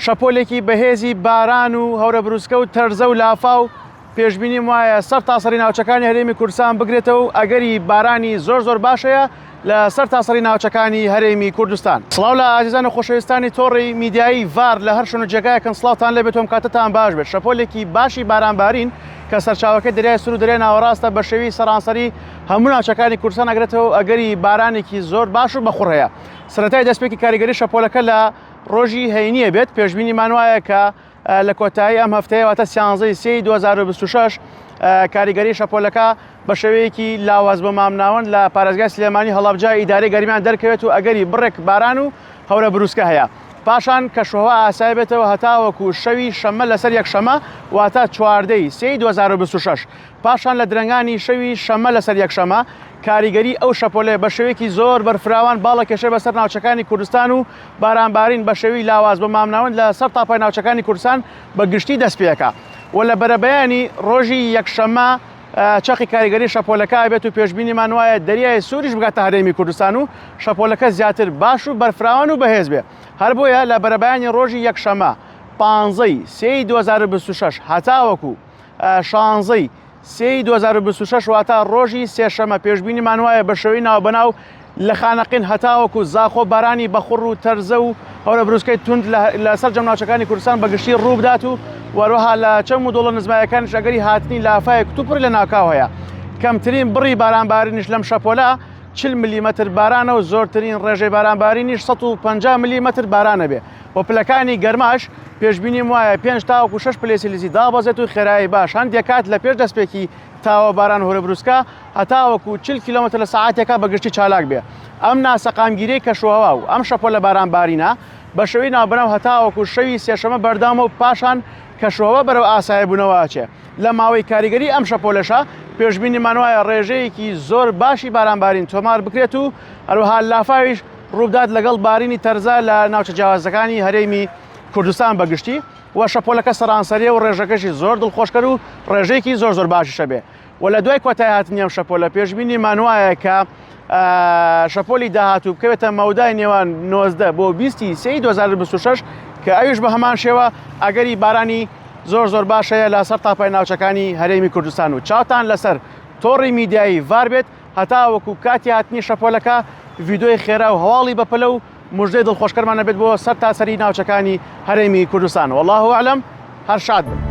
شەپۆلێکی بەهێزی باران و هەورە بروسکە و تەرزە و لافاو پێشبینیم وایە سەر تاسەری ناوچەکانی هەرێمی کوردستان بگرێتەوە و ئەگەری بارانی زۆر زۆر باشەیە لە سەر تاسەری ناوچەکانی هەرێمی کوردستان. سڵاو لە ئازیزان و خۆشەویستانی تۆڕی میدیایی ڤار لە هەر شوێن و جێگایەکن سڵاوتان لێبێت و ئەم کاتەتان باش بێت شەپۆلێکی باشی بارانبارین کە سەرچاوەکەی دەریای سور و دەریای ناوەڕاستە بە شێوی سەرانسەری هەموو ناوچەکانی کوردستان ئەگرێتەوە و ئەگەری بارانێکی زۆر باش و بەخوڕ هەیە سەرەتای دەستپێکی کاریگەری شەپۆلەکە لە ڕۆژی هەینیە بێت پێشبینیمان وایە کە لە کۆتایی ئەم هەفتەیە واتە سیانزەی سێی 2026 کاریگەری شەپۆلەکە بە شێوەیەکی لاواز بۆ مامناوەند لە پارێزگای سلێمانی هەڵەبجە ئیدارەی گەرمیان دەرکەوێت و ئەگەری بڕێک باران و هەورە بروسکە هەیە. پاشان کەشوهەوا ئاسایی بێتەوە هەتاوەکو شەوی شەممە لەسەر یەکشەمە واتە چواردەی سێی 2026 پاشان لە درەنگانی شەوی شەممە لەسەر یەکشەمە کاریگەری ئەو شەپۆلەیە بە شێوەیەکی زۆر بەرفراوان باڵەکێشێ بەسەر ناوچەکانی کوردستان و بارانبارین بە شێوی لاواز بە مامناوەند لە سەر تاپای ناوچەکانی کوردستان بە گشتی دەست پێکا و لە بەرەبەیانی ڕۆژی یەکشەممە چەقی کاریگەری شەپۆلەکە بێت و پێشبینیمان وایە دەریای سووریش بگاتە هەرێمی کوردستان و شەپۆلەکە زیاتر باش و بەرفراوان و بەهێز بێ هەر بۆیە لە بەرەبەیانی ڕۆژی یەکشەممە پانزەی سێی 2026 هەتاوەکو شانزەی سێی 2026 واتە ڕۆژی سێشەمە پێشبینیمان وایە بە شێوەی ناوبەناو لە خانەقین هەتاوەکو زاخۆ بارانی بەخوڕ و تەرزە و هەورە بروسکەی توند لە سەرجەم ناوچەکانی کوردستان بە گشتی ڕووبدات و وەروەها لە چەم و دۆڵە نزمایەکانیش ئەگەری هاتنی لافاوی کتوپڕی لە ناکاو هەیە کەمترین بڕی بارانبارینیش لەم شەپۆلە 40 ملیمەتر بارانە و زۆرترین ڕێژەی بارانبارینیش 150 ملیمەتر بارانە بێ و پلەکانی گەرماش پێشبینیم وایە پێنج تاوەکو شەش پلەی سیلیزی دابەزێت و خێرایی باش هەندێک کات لە پێش دەستپێکی تاوە باران هەورەبروسکە هەتاوەکو 40 کیلۆمەتر لە سەعاتێکا بە گشتی چالاک بێ. ئەم ناسەقامگیریەی کەشوهەوا و ئەم شەپۆلە بارانبارینە بە شێوەی ناوبەناو هەتاوەکو شەوی سێشەمە بەردەوامە و پاشان کەشوهەوا بەرەو ئاساییبوونەوە ئەچێ. لە ماوەی کاریگەری ئەم شەپۆلەشا پێشبینیمان وایە ڕێژەیەکی زۆر باشی بارانبارین تۆمار بکرێت و هەروەها لافاویش ڕووبدات لەگەڵ بارینی تەرزە لە ناوچە جیاوازەکانی هەرێمی کوردستان بە گشتی و شەپۆلەکە سەرانسەریە و ڕێژەکەشی زۆر دڵخۆشکەر و ڕێژەیەکی زۆر زۆر باشیشە بێ و لە دوای کۆتای هاتنی ئەم شەپۆلە پێشبینیمان وایە کە شەپۆلی داهاتوو بکەوێتە مەودای نێوان 19 بۆ 20 سێی 2026 کە ئەویش بە هەمان شێوە ئەگەری بارانی زۆر زۆر باش هەیە لە سەر تاپای ناوچەکانی هەرێمی کوردستان و چاوتان لەسەر تۆڕی میدیایی ڤار بێت هەتاوەکو کاتی هاتنی شەپۆلەکە ڤیدۆی خێرا و هەواڵی بەپەلە و مژدەی دڵخۆشکەرمان ئەبێت بۆ سەرتاسەری ناوچەکانی هەرێمی کوردستان واللە اعلم هەر شاد بن.